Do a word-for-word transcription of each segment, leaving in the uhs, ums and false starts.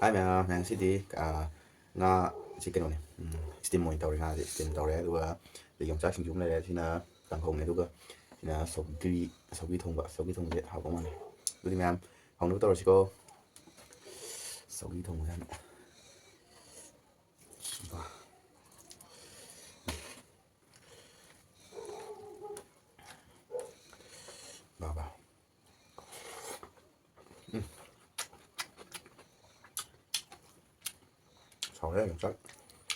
ꯍꯥꯏ ꯃꯌꯥꯝ, ꯃꯌꯥꯝ ꯉꯁꯤꯗꯤ, ꯑ, ꯉꯥ ꯁꯤ ꯀꯩꯅꯣꯅꯦ, ꯎꯝ, steam ꯑꯣꯏꯅ ꯇꯧꯔꯦ꯫ ꯉꯥꯁꯦ steam ꯇꯧꯔꯦ, ꯑꯗꯨꯒ ꯑꯗꯒꯤ ꯌꯣꯡꯆꯥꯛ ꯁꯤꯡꯖꯨ ꯑꯃ ꯂꯩꯔꯦ꯫ ꯁꯤꯅ ꯀꯥꯡꯍꯧꯅꯦ, ꯑꯗꯨꯒ ꯁꯤꯅ ꯁꯧꯒ꯭ꯔꯤ, ꯁꯧꯒ꯭ꯔꯤ ꯊꯣꯡꯕ꯫ ꯁꯧꯒ꯭ꯔꯤ ꯊꯣꯡꯕꯁꯦ ꯍꯥꯎꯕ ꯃꯥꯜꯂꯦ꯫ ꯑꯗꯨꯗꯤ ꯃꯌꯥꯝ ꯍꯧꯅꯕ ꯇꯧꯔꯁꯤꯀꯣ꯫ ꯁꯧꯒ꯭ꯔꯤ ꯊꯣꯡꯕꯁꯦ ꯍꯥꯟꯅ꯫ ꯕꯥ꯫ ꯕꯥ, ꯕꯥ꯫ ꯎꯝ꯫ ꯁꯥꯎꯔꯦ ꯌꯣꯡꯆꯥꯛ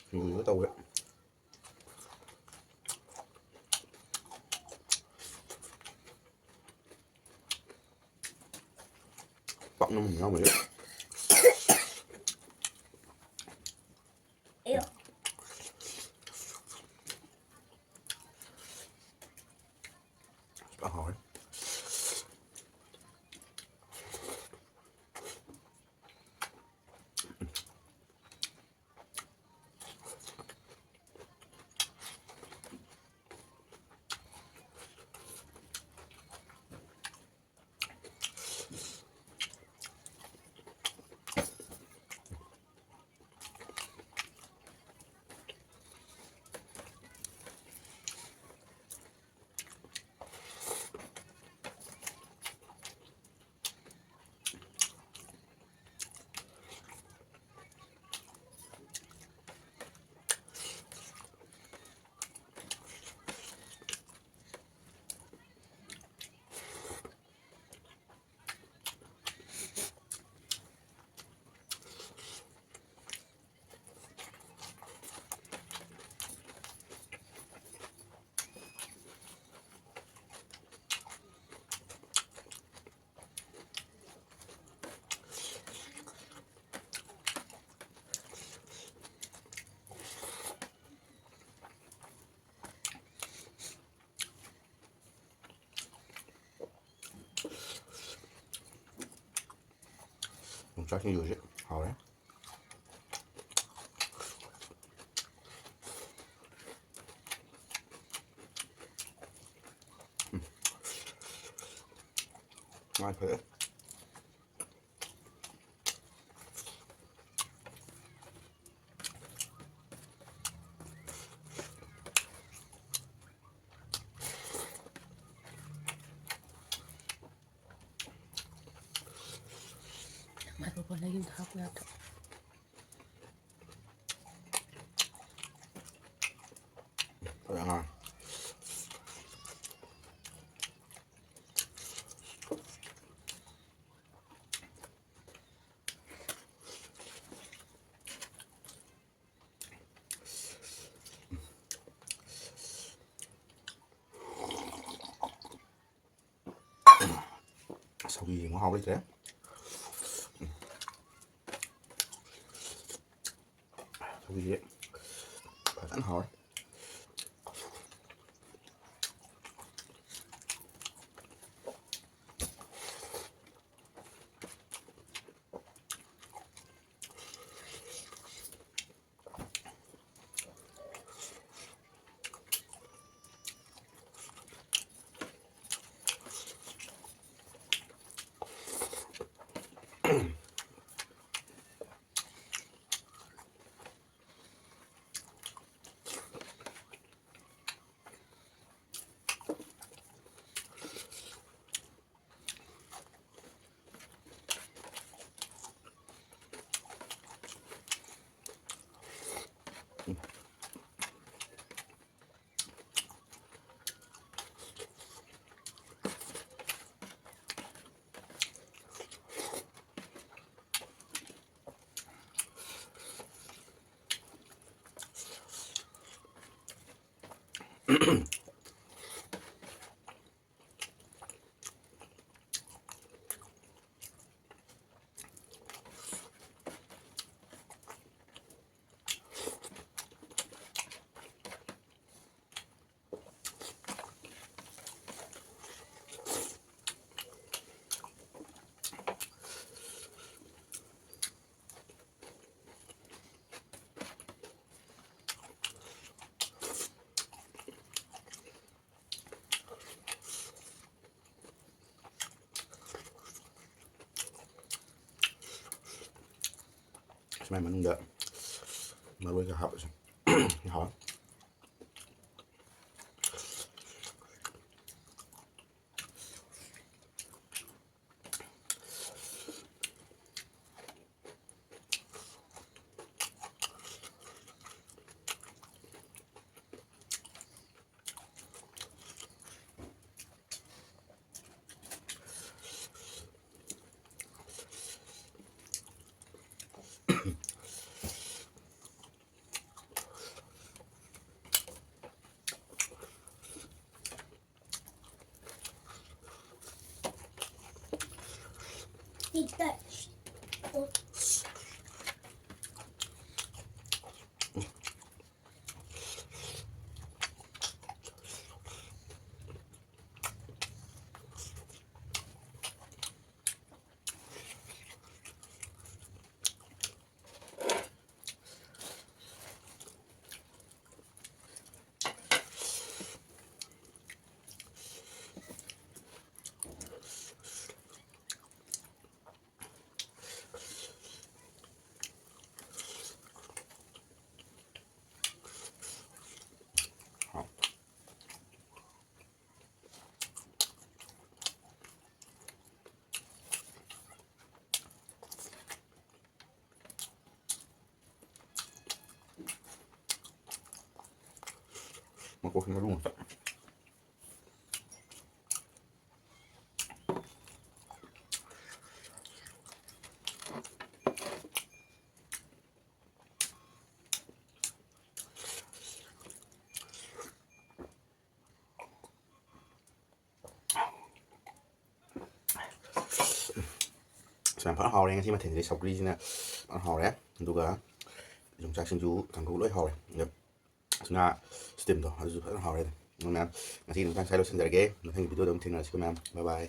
ꯁꯤꯡꯖꯨꯗꯨ ꯇꯧꯋꯦ꯫ ꯄꯥꯛꯅꯝ ꯑꯃ ꯌꯥꯎꯕꯁꯦ꯫ ꯑꯌꯣ꯫ ꯄꯥꯛ ꯍꯥꯎꯔꯦ꯫ ꯌꯣꯡꯆꯥꯛ ꯁꯤꯡꯖꯨꯁꯦ ꯍꯥꯎꯔꯦ꯫ ꯎꯝ꯫ ꯃꯥꯏ ꯐꯔꯦ꯫ ꯃꯥꯏꯀ꯭ꯔꯣꯐꯣꯟꯗꯒꯤ ꯑꯝꯇ ꯍꯥꯞꯄꯨ ꯌꯥꯗ꯭ꯔꯣ? ꯁꯧꯒ꯭ꯔꯤ ꯌꯦꯡꯉꯣ, ꯍꯥꯎꯕ ꯂꯩꯇ꯭ꯔꯦ꯫ ꯁꯧꯒ꯭ꯔꯤꯁꯦ ꯐꯖꯅ ꯍꯥꯎꯔꯦ꯫ ꯁꯨꯃꯥꯏ ꯃꯅꯨꯡꯗ ꯃꯔꯣꯏꯒ ꯍꯥꯞꯄꯁꯦ꯫ ꯍꯥꯎ꯫ Big touch. ꯃꯀꯣꯛꯁꯤ ꯃꯔꯨ ꯉꯥꯛꯇ꯫ ꯑꯁ, ꯌꯥꯝ ꯐꯖꯅ ꯍꯥꯎꯔꯦ ꯉꯁꯤ ꯃꯊꯦꯜꯁꯦ꯫ ꯁꯧꯒ꯭ꯔꯤꯁꯤꯅ ꯐꯖꯅ ꯍꯥꯎꯔꯦ, ꯑꯗꯨꯒ ꯌꯣꯡꯆꯥꯛ ꯁꯤꯡꯖꯨ, ꯀꯥꯡꯍꯧ ꯂꯣꯏ ꯍꯥꯎꯔꯦ꯫ ꯑꯗꯣ ꯉꯥ steamꯗꯣ ꯑꯗꯨꯁꯨ ꯐꯖꯅ ꯍꯥꯎꯔꯦ꯫ ꯑꯗꯨ ꯃꯌꯥꯝ, ꯉꯁꯤꯒꯤ ꯃꯇꯥꯡ ꯁ꯭ꯋꯥꯏꯗ ꯂꯣꯏꯁꯤꯟꯖꯔꯒꯦ꯫ ꯃꯊꯪꯒꯤ videoꯗ ꯑꯃꯨꯛ ꯊꯦꯡꯅꯔꯁꯤꯀꯣ ꯃꯌꯥꯝ꯫ Bye bye꯫